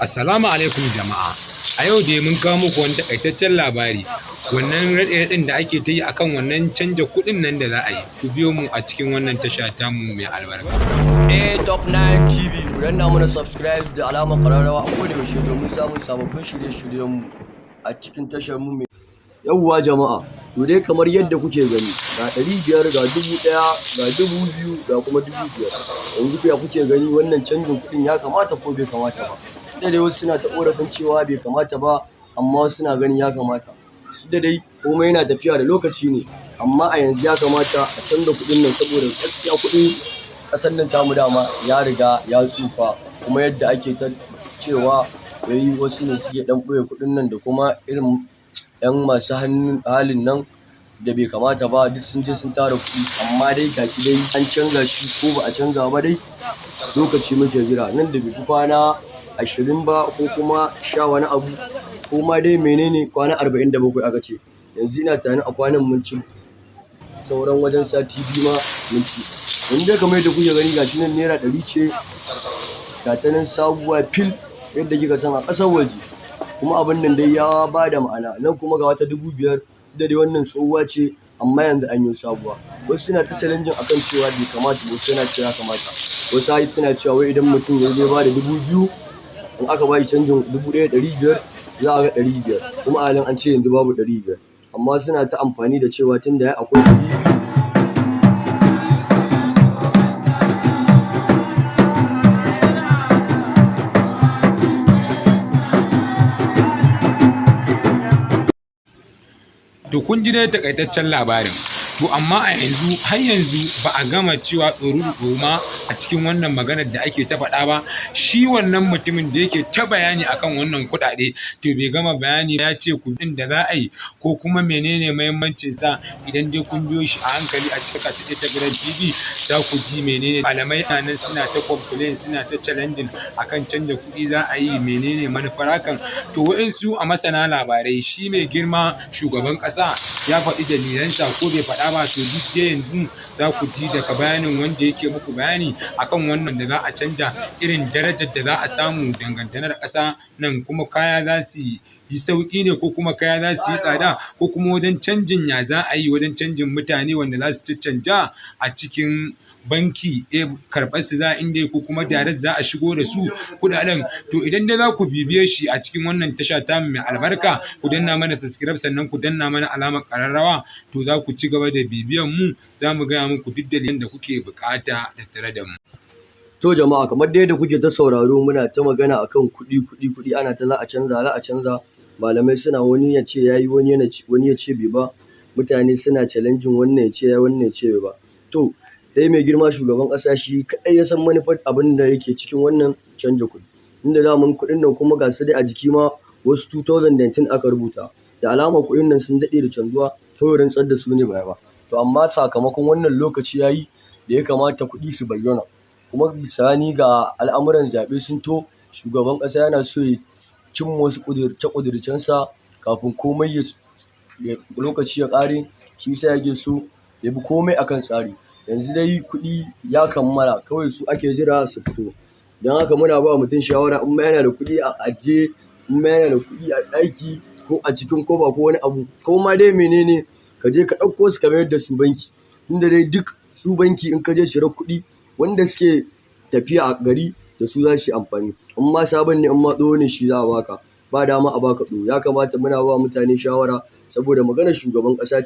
Assalamu alaikum jama'a. A yau dai mun kawo muku wani takaitaccen labari. Wannan raɗe-raɗin da ake ta yi akan wannan canja kuɗin nan da za a yi. Ku biyo mu a cikin wannan tasha tamu mai albarka. A Top 9 TV, ku danna mana subscribe da alamar ƙararrawa a koda yaushe domin samun sababbin shirye-shiryenmu a cikin tashar mu mai. Yawwa jama'a, to dai kamar yadda kuke gani, ga 500, ga 1000, ga 2000, ga kuma 5000. Yanzu ya kuke gani, wannan canjin kuɗin ya kamata ko bai kamata ba? Da dai wasu suna ta ƙorafin cewa bai kamata ba, amma wasu suna ganin ya kamata. Da dai komai yana tafiya da lokaci ne, amma a yanzu ya kamata a canza kuɗin nan, saboda gaskiya kuɗin ƙasar nan tamu dama ya riga ya tsufa. Kuma yadda ake ta cewa wai wasu ne suke ɗan ɓoye kuɗin nan, da kuma irin 'yan masu hannun halin nan da bai kamata ba, duk sun je sun tara kuɗi. Amma dai gashi dai an canza shi ko ba a canza ba, dai lokaci muke jira, nan da bai fi kwana 20 ba ko kuma sha wani abu, ko ma dai menene, kwana 47 aka ce. Yanzu ina tunanin a kwanan mun ci sauran wajen sati 2 ma mun ci. Yanzu dai kamar yadda kuke gani, gashi nan naira 100 ce, ga ta nan sabuwa fil yadda kika san a ƙasar waje. Kuma abin nan dai ya ba da ma'ana. Nan kuma ga wata 5000, da dai wannan tsohuwa ce, amma yanzu an yi sabuwa. Wasu suna ta challenging akan cewa bai kamata ba, wasu suna cewa ya kamata. Wasu har suna cewa wai idan mutum ya je ba da 2000, in aka ba shi canjin 1500, za a ga 500, kuma a halin an ce yanzu babu 500. Amma suna ta amfani da cewa tunda ya akwai 200. To, kun ji dai takaitaccen labarin. To amma a yanzu, har yanzu ba a gama cewa ɗoru ma a cikin wannan maganar da ake ta faɗa ba. Shi wannan mutumin da yake ta bayani akan wannan kuɗaɗe, to bai gama bayani, ya ce kuɗin da za a yi ko kuma menene muhimmancin sa. Idan dai kun biyo shi a hankali a cikin ta TV, za ku ji menene. Malamai nan suna ta complain, suna ta challenging akan canja kuɗi za a yi, menene manufar hakan. To wa'insu a masana labarai, shi mai girma shugaban ƙasa ya faɗi dalilansa ko bai faɗa ba, to duk dai yanzu za ku ji daga bayanin wanda yake muku bayani akan wannan da za a canja, irin darajar da za a samu dangantane da ƙasa nan, kuma kaya za su yi sauƙi ne ko kuma kaya za su yi tsada, ko kuma wajen canjin ya za a yi, wajen canjin mutane wanda za su caccanja a cikin banki, karɓar su za inda ko kuma direct za a shigo da su kuɗaɗen. To idan dai za ku bibiye shi a cikin wannan tasha tamu mai albarka, ku danna mana subscribe, sannan ku danna mana alamar ƙararrawa, to za ku ci gaba da bibiyan mu, za mu gaya muku duk dalilan da kuke buƙata tattare da mu. To jama'a, kamar dai yadda kuke ta sauraro, muna ta magana akan kuɗi, kuɗi, kuɗi, ana ta za a canza, za a canza. Malamai suna, wani ya ce yayi, wani ya ce bai ba. Mutane suna challenging, wannan ya ce yayi, wannan ya ce bai ba. To dai mai girma shugaban ƙasa shi kaɗai ya san manufar abin da yake cikin wannan canja kuɗi. Inda daman kuɗin nan kuma ga su dai a jiki ma, wasu 2019 aka rubuta. Da alamar kuɗin nan sun daɗe da canzuwa, kawai rantsar da su ne ba ba. To amma sakamakon wannan lokaci yayi da ya kamata kuɗi su bayyana. Kuma bisani ga al'amuran zaɓe sun to, shugaban ƙasa yana so ya cimma wasu ƙudurce-ƙudurcensa kafin komai ya lokaci ya ƙare, shi yasa yake so ya bi komai akan tsari. Yanzu dai kuɗi ya kammala, kawai su ake jira su fito. Don haka muna ba mutum shawara, in ma yana da kuɗi a ajiye, in ma yana da kuɗi a ɗaki ko a cikin koba ko wani abu, ko ma dai menene, ka je ka ɗauko su ka mayar da su banki. Tunda dai duk su banki, in ka je cirar kuɗi, wanda suke tafiya a gari da su za su yi amfani. In ma sabon ne, in ma tsoho ne, shi za a baka. Ba dama a baka tsoho. Ya kamata muna ba mutane shawara, saboda maganar shugaban ƙasa ce.